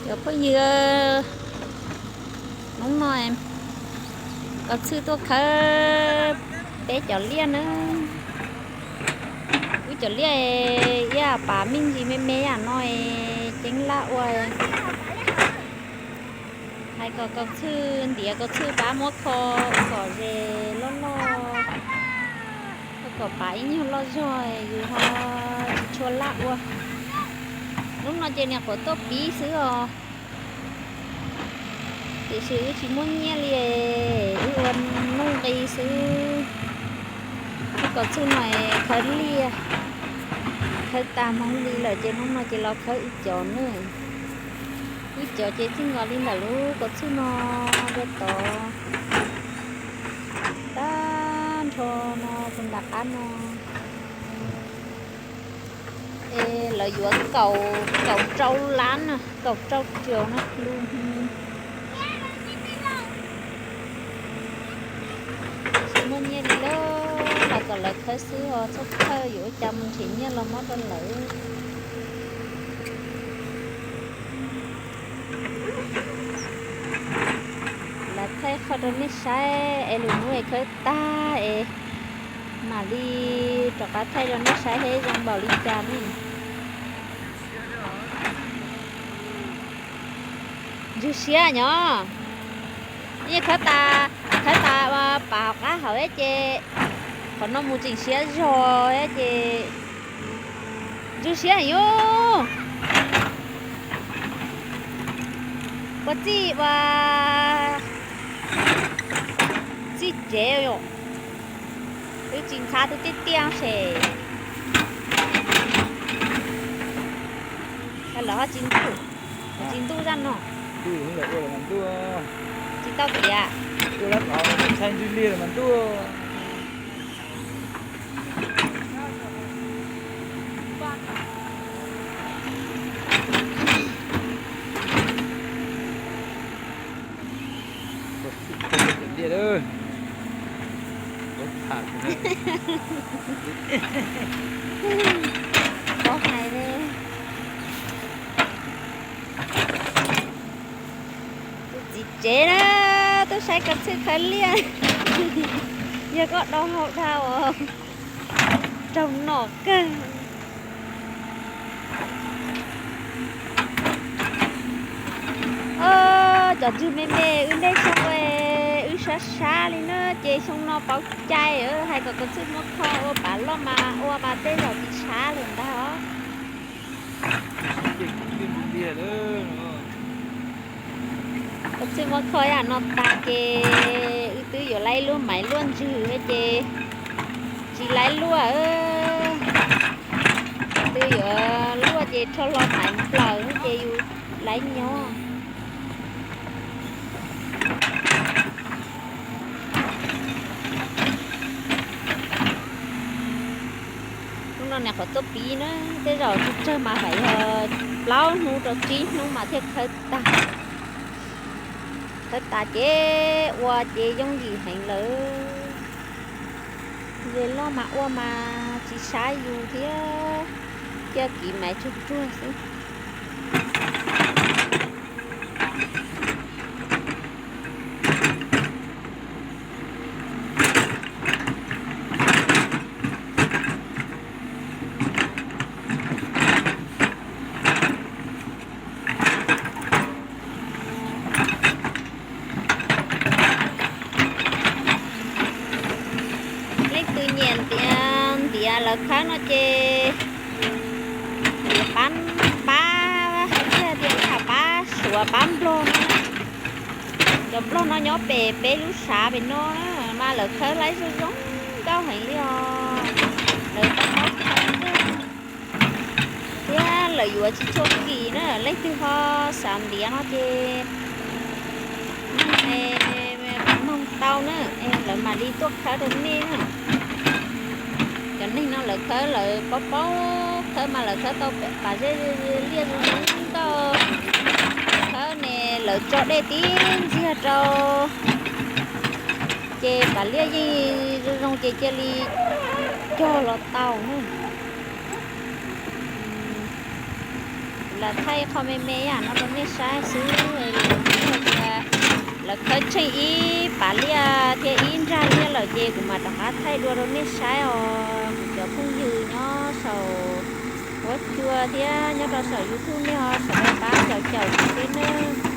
Cov phooj ywg, hnub no Koj Txhwj tuaj khawb peb cov liaj na. Wb cov liaj ib yam pas me ntsis me me yam no, ceeb laj ua. Hais kom Koj Txhwj ntiav, Koj Txhwj pab muab kho kom ze loj loj, kom pas ib nyuag loj zog yus ho tsis tshua laj ua. Hnub no ces niam qhuav tuaj pib xwb os. Tiam sis wb tsis muaj nyiaj li, wb ua nuj nqi xwb. Wb Koj Txhwj no khawb liaj, khawb tag hmoov li lawm ces hnub no ces los khawb wb cov na. Wb cov ces txij nkaus li ntawm lub Koj Txhwj no rau tod, tag nrho no tus nram qab no. Es lawv yuav kaum, kaum rau lab na, kaum rau triệu na. Tsis muaj nyiaj li lawm, los kom lawv khawb xwb os, txhob khawb yuav ua cas mus nrhiav nyiaj los muab rau lawv. Lawv thaij qhov rau nej saib es lwm hnub es khawb tag es mam li rov qab thaij rau nej saib seb zoo npaum li cas ne. Ntswg siab nyob, yeej khawb tas, khawb tas pas hauv qab hauv ces qhov no mus tseem siab zog ces ntswg siab heev. Ua txij ua txij tsev, wb tsis ntxhab twb tiaj tiaj ces lawv ho tsis ntuj, tsis ntuj zaj no. Tsis tau tias ntshai ntswg liaj mas ntuj. Pov hais li. Tus txiv tsev na, tuaj saib Koj Txhwj khawb liaj. Yog koj do hau dhau os, raug nom kawg. Cov ntswg me me wb ntej xyoo wb sab sab li na, ces xyoo no pauv cai hais kom Koj Txhwj muab kho ua pas loj mas ua mas tej zaum tsis sab lawm ntag os. Koj Txhwj muab kho yam no tag ces wb twb yuav laib luaj maiv luaj ntswg ces tsis laib luaj. Twb yuav luaj ces rho hlo maiv nplaws ces yus laib nyob. Hnub no niam qhuav tuaj pib na, tej zaum tsawg tsawg mas hais yog plaub hnub rau tsib hnub mas thiaj khawb tag. Khawb tas ces ua ces yooj yim heev lawm. Ze loj mas ua mas tsis sab yus thiab, cia kiv maiv tsuag tsuag xwb. Leej twg nyiam ntiav, ntiav lawv khawb no ces ntiav pab, pab hais tias tias ib yam pab Suav pab Nplog no. Cov Nplog no nyob pem peb lub sav pem no na, mas lawv khawb laib zoo zoo nkauj heev li os. Lawv tau mob khawb thiab lawv yuav tsis tshua kim na, leej twg ho xav ntiav no ces noog tau na, lawv mam li tuaj khawb rau nej na. Cov neeg no lawv khawb lawv paub paub khawb mas lawv khawb tau pas zeb liaj zoo zoo nkauj. Khawb ne lawv tso dej tib ntxiag rau ces pas liaj yeej zoo zoo ces cia li cog los tau na. Lam thaij qho me me yam no rau nej saib xwb. Lawv khawb tsheej ib pas liaj thiab ib nrag liaj lawm ces kuv mam rov qab thaij dua rau nej saib os. Kuv cov phooj ywg nyob saum huab cua thiab nyob rau saum YouTube nej ho sawv daws pab caum caum kuv thiab nawb.